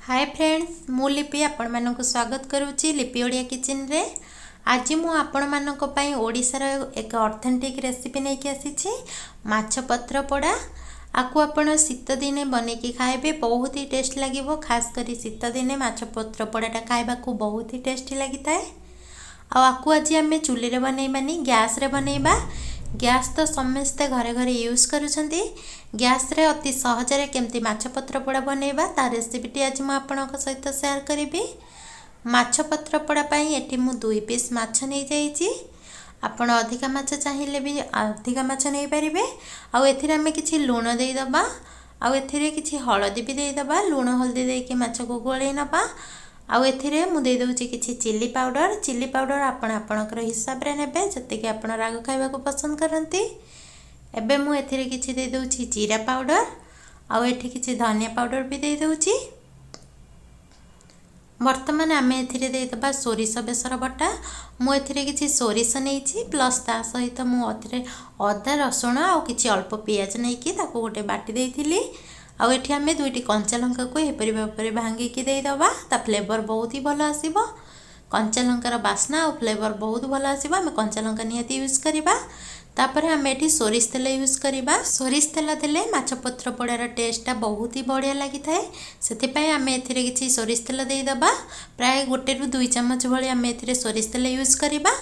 ହାଏ friends, ମୁଁ ଲିପି ଆପଣମାନଙ୍କୁ ସ୍ୱାଗତ କରୁଛି ଲିପି ଓଡ଼ିଆ କିଚେନରେ। ଆଜି ମୁଁ ଆପଣମାନଙ୍କ ପାଇଁ ଓଡ଼ିଶାର ଏକ ଅଥେଣ୍ଟିକ୍ ରେସିପି ନେଇକି ଆସିଛି, ମାଛ ପତ୍ର ପୋଡ଼ା। ଆକୁ ଆପଣ ଶୀତ ଦିନେ ବନେଇକି ଖାଇବେ, ବହୁତ ହି ଟେଷ୍ଟ ଲାଗିବ। ଖାସ୍ କରି ଶୀତ ଦିନେ ମାଛ ପତ୍ର ପୋଡ଼ାଟା ଖାଇବାକୁ ବହୁତ ହି ଟେଷ୍ଟି ଲାଗିଥାଏ। ଆଉ ଆକୁ ଆଜି ଆମେ ଚୁଲିରେ ବନେଇବାନି, ଗ୍ୟାସ୍ରେ ବନେଇବା। ଗ୍ୟାସ୍ ତ ସମସ୍ତେ ଘରେ ଘରେ ୟୁଜ୍ କରୁଛନ୍ତି। ଗ୍ୟାସ୍ରେ ଅତି ସହଜରେ କେମିତି ମାଛ ପତ୍ର ପୋଡ଼ା ବନେଇବା, ତା ରେସିପିଟି ଆଜି ମୁଁ ଆପଣଙ୍କ ସହିତ ସେୟାର କରିବି। ମାଛ ପତ୍ର ପୋଡ଼ା ପାଇଁ ଏଠି ମୁଁ 2 ପିସ୍ ମାଛ ନେଇଯାଇଛି। ଆପଣ ଅଧିକା ମାଛ ଚାହିଁଲେ ବି ଅଧିକା ମାଛ ନେଇପାରିବେ। ଆଉ ଏଥିରେ ଆମେ କିଛି ଲୁଣ ଦେଇଦେବା ଆଉ ଏଥିରେ କିଛି ହଳଦୀ ବି ଦେଇଦେବା। ଲୁଣ ହଳଦୀ ଦେଇକି ମାଛକୁ ଗୋଳେଇ ନେବା। ଆଉ ଏଥିରେ ମୁଁ ଦେଇଦେଉଛି କିଛି ଚିଲି ପାଉଡ଼ର। ଚିଲି ପାଉଡ଼ର ଆପଣ ଆପଣଙ୍କର ହିସାବରେ ନେବେ, ଯେତିକି ଆପଣ ରାଗ ଖାଇବାକୁ ପସନ୍ଦ କରନ୍ତି। ଏବେ ମୁଁ ଏଥିରେ କିଛି ଦେଇଦେଉଛି ଜିରା ପାଉଡ଼ର ଆଉ ଏଠି କିଛି ଧନିଆ ପାଉଡ଼ର ବି ଦେଇଦେଉଛି। ବର୍ତ୍ତମାନ ଆମେ ଏଥିରେ ଦେଇଦେବା ସୋରିଷ ବେସର ବଟା। ମୁଁ ଏଥିରେ କିଛି ସୋରିଷ ନେଇଛି, ପ୍ଲସ୍ ତା ସହିତ ମୁଁ ଏଥିରେ ଅଦା, ରସୁଣ ଆଉ କିଛି ଅଳ୍ପ ପିଆଜ ନେଇକି ତାକୁ ଗୋଟେ ବାଟି ଦେଇଥିଲି। ଆଉ ଏଠି ଆମେ ଦୁଇଟି କଞ୍ଚା ଲଙ୍କାକୁ ଏହିପରି ଭାବରେ ଭାଙ୍ଗିକି ଦେଇଦେବା। ତା ଫ୍ଲେଭର ବହୁତ ହି ଭଲ ଆସିବ। କଞ୍ଚା ଲଙ୍କାର ବାସ୍ନା ଆଉ ଫ୍ଲେଭର ବହୁତ ଭଲ ଆସିବ। ଆମେ କଞ୍ଚା ଲଙ୍କା ନିହାତି ୟୁଜ୍ କରିବା। ତାପରେ ଆମେ ଏଠି ସୋରିଷ ତେଲ ୟୁଜ୍ କରିବା। ସୋରିଷ ତେଲ ଦେଲେ ମାଛ ପତ୍ର ପୋଡ଼ାର ଟେଷ୍ଟଟା ବହୁତ ହି ବଢ଼ିଆ ଲାଗିଥାଏ। ସେଥିପାଇଁ ଆମେ ଏଥିରେ କିଛି ସୋରିଷ ତେଲ ଦେଇଦେବା। ପ୍ରାୟ 1ରୁ 2 ଚାମଚ ଭଳି ଆମେ ଏଥିରେ ସୋରିଷ ତେଲ ୟୁଜ୍ କରିବା।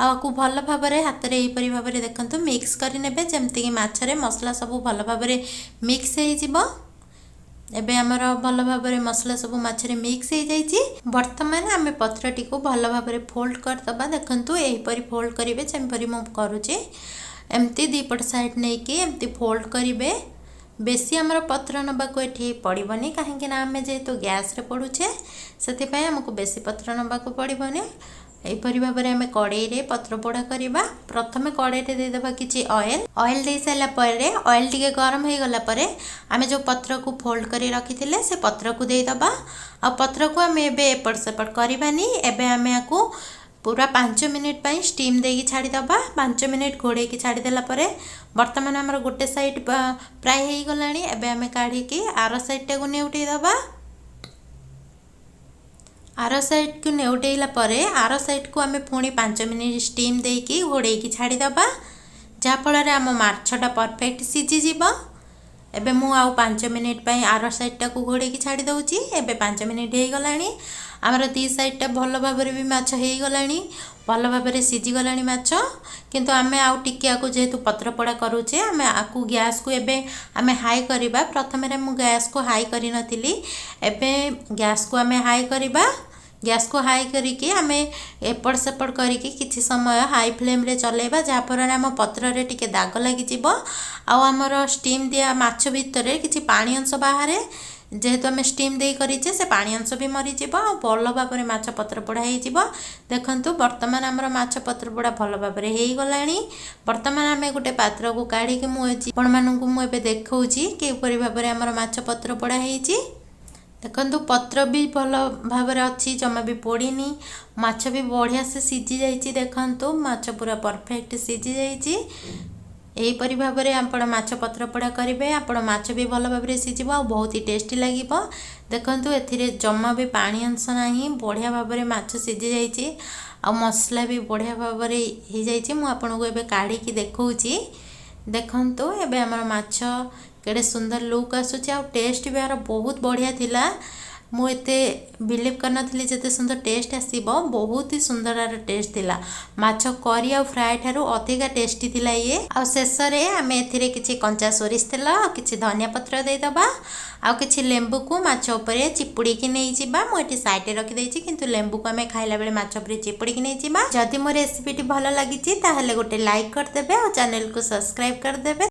ଆଉ ଆକୁ ଭଲ ଭାବରେ ହାତରେ ଏହିପରି ଭାବରେ ଦେଖନ୍ତୁ, ମିକ୍ସ କରିନେବେ, ଯେମିତିକି ମାଛରେ ମସଲା ସବୁ ଭଲ ଭାବରେ ମିକ୍ସ ହେଇଯିବ। ଏବେ ଆମର ଭଲ ଭାବରେ ମସଲା ସବୁ ମାଛରେ ମିକ୍ସ ହେଇଯାଇଛି। ବର୍ତ୍ତମାନ ଆମେ ପତ୍ରଟିକୁ ଭଲ ଭାବରେ ଫୋଲ୍ଡ କରିଦେବା। ଦେଖନ୍ତୁ, ଏହିପରି ଫୋଲ୍ଡ କରିବେ, ଯେପରି ମୁଁ କରୁଛି। ଏମିତି ଦୁଇପଟ ସାଇଡ଼୍ ନେଇକି ଏମିତି ଫୋଲ୍ଡ କରିବେ। ବେଶୀ ଆମର ପତ୍ର ନେବାକୁ ଏଠି ପଡ଼ିବନି, କାହିଁକି ନା ଆମେ ଯେହେତୁ ଗ୍ୟାସ୍ରେ ପୋଡ଼ୁଛେ, ସେଥିପାଇଁ ଆମକୁ ବେଶୀ ପତ୍ର ନେବାକୁ ପଡ଼ିବନି। ଏହିପରି ଭାବରେ ଆମେ କଡ଼େଇରେ ପତ୍ର ପୋଡ଼ା କରିବା। ପ୍ରଥମେ କଡ଼େଇରେ ଦେଇଦେବା କିଛି ଅଏଲ୍। ଅଏଲ୍ ଦେଇସାରିଲା ପରେ, ଅଏଲ୍ ଟିକେ ଗରମ ହେଇଗଲା ପରେ ଆମେ ଯେଉଁ ପତ୍ରକୁ ଫୋଲ୍ଡ କରି ରଖିଥିଲେ, ସେ ପତ୍ରକୁ ଦେଇଦେବା। ଆଉ ପତ୍ରକୁ ଆମେ ଏବେ ଏପଟ ସେପଟ କରିବାନି। ଏବେ ଆମେ ଆକୁ ପୁରା 5 ମିନିଟ୍ ପାଇଁ ଷ୍ଟିମ୍ ଦେଇକି ଛାଡ଼ିଦେବା। 5 ମିନିଟ୍ ଘୋଡ଼େଇକି ଛାଡ଼ିଦେଲା ପରେ ବର୍ତ୍ତମାନ ଆମର ଗୋଟେ ସାଇଡ଼୍ ପ୍ରାୟ ହେଇଗଲାଣି। ଏବେ ଆମେ କାଢ଼ିକି ଆର ସାଇଡ଼୍ଟାକୁ ନେଉଟେଇ ଦେବା। ଆର ସାଇଡ଼୍କୁ ନେଉଟେଇଲା ପରେ ଆର ସାଇଡ଼୍କୁ ଆମେ ପୁଣି 5 ମିନିଟ୍ ଷ୍ଟିମ୍ ଦେଇକି ଘୋଡ଼େଇକି ଛାଡ଼ିଦେବା, ଯାହାଫଳରେ ଆମ ମାଛଟା ପରଫେକ୍ଟ ସିଝିଯିବ। ଏବେ ମୁଁ ଆଉ 5 ମିନିଟ୍ ପାଇଁ ଆର ସାଇଡ଼୍ଟାକୁ ଘୋଡ଼େଇକି ଛାଡ଼ି ଦେଉଛି। ଏବେ 5 ମିନିଟ୍ ହେଇଗଲାଣି। ଆମର ଦୁଇ ସାଇଡ଼୍ଟା ଭଲ ଭାବରେ ବି ମାଛ ହେଇଗଲାଣି, ଭଲ ଭାବରେ ସିଝିଗଲାଣି ମାଛ। କିନ୍ତୁ ଆମେ ଆଉ ଟିକେ ଆକୁ ଯେହେତୁ ପତ୍ରପୋଡ଼ା କରୁଛେ, ଆମେ ଆକୁ ଗ୍ୟାସ୍କୁ ଏବେ ଆମେ ହାଇ କରିବା। ପ୍ରଥମରେ ମୁଁ ଗ୍ୟାସ୍କୁ ହାଇ କରିନଥିଲି। ଏବେ ଗ୍ୟାସ୍କୁ ଆମେ ହାଇ କରିବା। ଗ୍ୟାସ୍କୁ ହାଇ କରିକି ଆମେ ଏପଟ ସେପଟ କରିକି କିଛି ସମୟ ହାଇ ଫ୍ଲେମ୍ରେ ଚଲେଇବା, ଯାହାଫଳରେ ଆମ ପତ୍ରରେ ଟିକେ ଦାଗ ଲାଗିଯିବ ଆଉ ଆମର ଷ୍ଟିମ୍ ଦିଆ ମାଛ ଭିତରେ କିଛି ପାଣି ଅଂଶ ବାହାରେ। ଯେହେତୁ ଆମେ ଷ୍ଟିମ୍ ଦେଇ କରିଛେ, ସେ ପାଣି ଅଂଶ ବି ମରିଯିବ ଆଉ ଭଲ ଭାବରେ ମାଛ ପତ୍ର ପୋଡ଼ା ହେଇଯିବ। ଦେଖନ୍ତୁ, ବର୍ତ୍ତମାନ ଆମର ମାଛ ପତ୍ର ପୋଡ଼ା ଭଲ ଭାବରେ ହେଇଗଲାଣି। ବର୍ତ୍ତମାନ ଆମେ ଗୋଟେ ପାତ୍ରକୁ କାଢ଼ିକି ମୁଁ ଆପଣମାନଙ୍କୁ ମୁଁ ଏବେ ଦେଖାଉଛି କିପରି ଭାବରେ ଆମର ମାଛ ପତ୍ର ପୋଡ଼ା ହେଇଛି। ଦେଖନ୍ତୁ, ପତ୍ର ବି ଭଲ ଭାବରେ ଅଛି, ଜମା ବି ପୋଡ଼ିନି। ମାଛ ବି ବଢ଼ିଆ ସେ ସିଝି ଯାଇଛି। ଦେଖନ୍ତୁ, ମାଛ ପୁରା ପରଫେକ୍ଟ ସିଝି ଯାଇଛି। ଏହିପରି ଭାବରେ ଆପଣ ମାଛ ପତ୍ର ପୋଡ଼ା କରିବେ, ଆପଣ ମାଛ ବି ଭଲ ଭାବରେ ସିଝିବ ଆଉ ବହୁତ ହି ଟେଷ୍ଟି ଲାଗିବ। ଦେଖନ୍ତୁ, ଏଥିରେ ଜମା ବି ପାଣି ଅଂଶ ନାହିଁ। ବଢ଼ିଆ ଭାବରେ ମାଛ ସିଝି ଯାଇଛି ଆଉ ମସଲା ବି ବଢ଼ିଆ ଭାବରେ ହେଇଯାଇଛି। ମୁଁ ଆପଣଙ୍କୁ ଏବେ କାଢ଼ିକି ଦେଖାଉଛି। ଦେଖନ୍ତୁ, ଏବେ ଆମର ମାଛ କେଡ଼େ ସୁନ୍ଦର ଲୁକ୍ ଆସୁଛି ଆଉ ଟେଷ୍ଟ ବି ଏହାର ବହୁତ ବଢ଼ିଆ ଥିଲା। ମୁଁ ଏତେ ବିଲିଭ୍ କରିନଥିଲି ଯେତେ ସୁନ୍ଦର ଟେଷ୍ଟ ଆସିବ। ବହୁତ ହି ସୁନ୍ଦର ଆର ଟେଷ୍ଟ ଥିଲା। ମାଛ କରି ଆଉ ଫ୍ରାଏ ଠାରୁ ଅଧିକା ଟେଷ୍ଟି ଥିଲା ଇଏ। ଆଉ ଶେଷରେ ଆମେ ଏଥିରେ କିଛି କଞ୍ଚା ସୋରିଷ ତେଲ ଆଉ କିଛି ଧନିଆ ପତ୍ର ଦେଇଦେବା ଆଉ କିଛି ଲେମ୍ବୁକୁ ମାଛ ଉପରେ ଚିପୁଡ଼ିକି ନେଇଯିବା। ମୁଁ ଏଠି ସାଇଡ଼ରେ ରଖିଦେଇଛି, କିନ୍ତୁ ଲେମ୍ବୁକୁ ଆମେ ଖାଇଲା ବେଳେ ମାଛ ଉପରେ ଚିପୁଡ଼ିକି ନେଇଯିବା। ଯଦି ମୋ ରେସିପିଟି ଭଲ ଲାଗିଛି, ତାହେଲେ ଗୋଟେ ଲାଇକ୍ କରିଦେବେ ଆଉ ଚ୍ୟାନେଲକୁ ସବସ୍କ୍ରାଇବ୍ କରିଦେବେ।